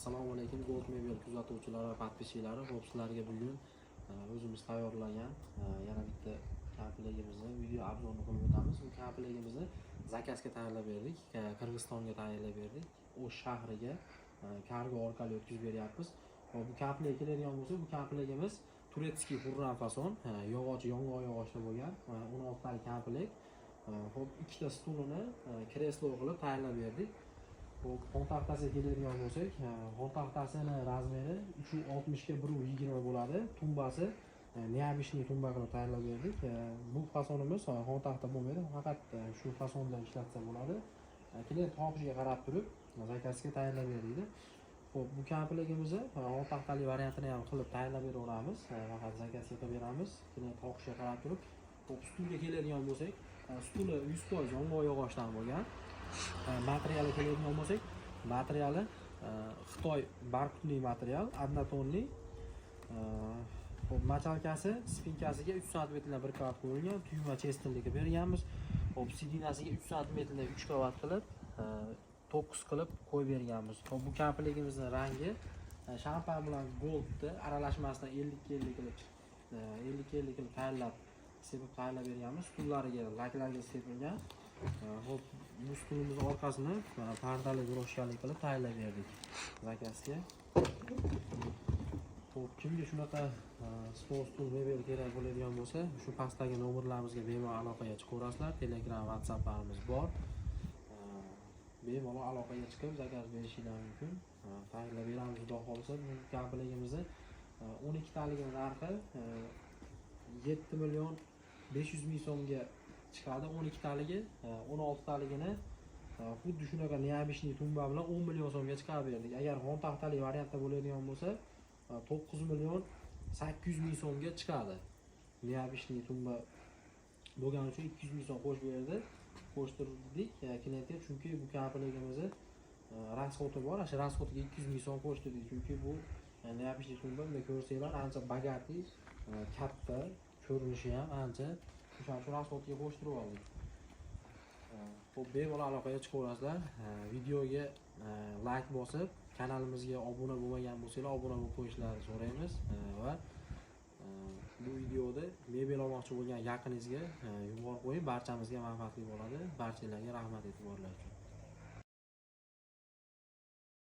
Assalomu alaykum, Gold Mebel kuzatuvchilari va подписчик lari. Xo'p, sizlarga bugun o'zimiz tayyorlagan yana bitta komplegimizni video обзор ini qilib o'tamiz. Bu komplegimizni заказ ga tayyorlab berdik, Qirg'izistonga tayyorlab berdik. O'sh shahriga kargo orqali o'tkazib beryapmiz. Xo'p, bu komplekt keladigan bo'lsa, bu komplegimiz турецкий Hurram fason, yog'och, yong'oq yog'ochda bo'lgan 16 talik komplekt. Xo'p, ikkita stulini kreslo qilib tayyorlab berdik. Xo'p, xontaxtasiga keladigan bo'lsak, xontaxtasini размер i 3,60 ga 1,20 bo'ladi. Tumbasi необычный tumba qilib tayyorlab berdik. Bu fasonimiz xontaxta bo'lmaydi, faqat shu fasonda ishlatsa bo'ladi. Klient xohishiga qarab turib заказ ga tayyorlab berdik. Xo'p, bu komplegimizni xontaxtali variantini ham qilib tayyorlab beraveramiz. Faqat заказ ga qilib beramiz. Klient xohishiga qarab turib. Xo'p, stulga keladigan bo'lsak, stuli 100% yong'oq yog'ochdan bo'lgan. Materiali keladigan bo'lsak, materiali Xitoy бархатный material, однотонный. Xo'p, мочалка si, спинка siga 3 santimetrdan 1 qavat qo'yilgan, tugma чистильник berganmiz. Xo'p, сиденья siga 3 santimetrdan 3 qavat qilib, 9 qilib qo'yib berganmiz. Xo'p, bu komplegimizni rangi shampan bilan goldni aralashmasidan 50 50 qilib, 50 50 qilib tayyorlab, sepib tayyorlab berganmiz. Stullariga laklarga sepilgan. Xo'p, bu stulimizni orqasini pardali брошка li qilib tayyorlab berdik заказ ga. Xo'p, kimga shunaqa stol, stul, mebel kerak bo'ladigan bo'lsa, shu pastdagi nomerlarimizga bemalol aloqaga chiqaverasizlar. Telegram, WhatsApplarimiz bor. Bemalol aloqaga chiqib заказ berishinglar mumkin. Tayyorlab beramiz, xudo xohlasa. Bu komplegimizni 12 taligini narxi 7 million 500 ming so'mga chiqadi 12 taligi. 16 taligini xuddi shunaqa необычный tumba bilan 10 million so'mga chiqarib berdik. Agar xontaxtali variantda bo'ladigan bo'lsa, 9 million 800 ming so'mga chiqadi. Необычный tumba bo'lgani uchun 200 ming so'm qo'shib berdi, qo'shtirdik klientga, chunki bu komplegimizni расход i bor, shu расход iga 200 ming so'm qo'shtirdik, chunki bu необычный tumba, bunday ko'rsanglar, ancha богатый, katta ko'rinishi ham ancha, o'shaning uchun расход iga qo'shtirib oldik. Xo'p, bemalol aloqaga chiqaverasizlar. Videoga layk bosib, kanalimizga obuna bo'lmagan bo'lsanglar, obuna bo'lib qo'yishlarini so'raymiz. Va bu videoda mebel olmoqchi bo'lgan yaqiningizga yuborib qo'ying, barchamizga manfaatli bo'ladi. Barchalarga rahmat e'tiborlar uchun.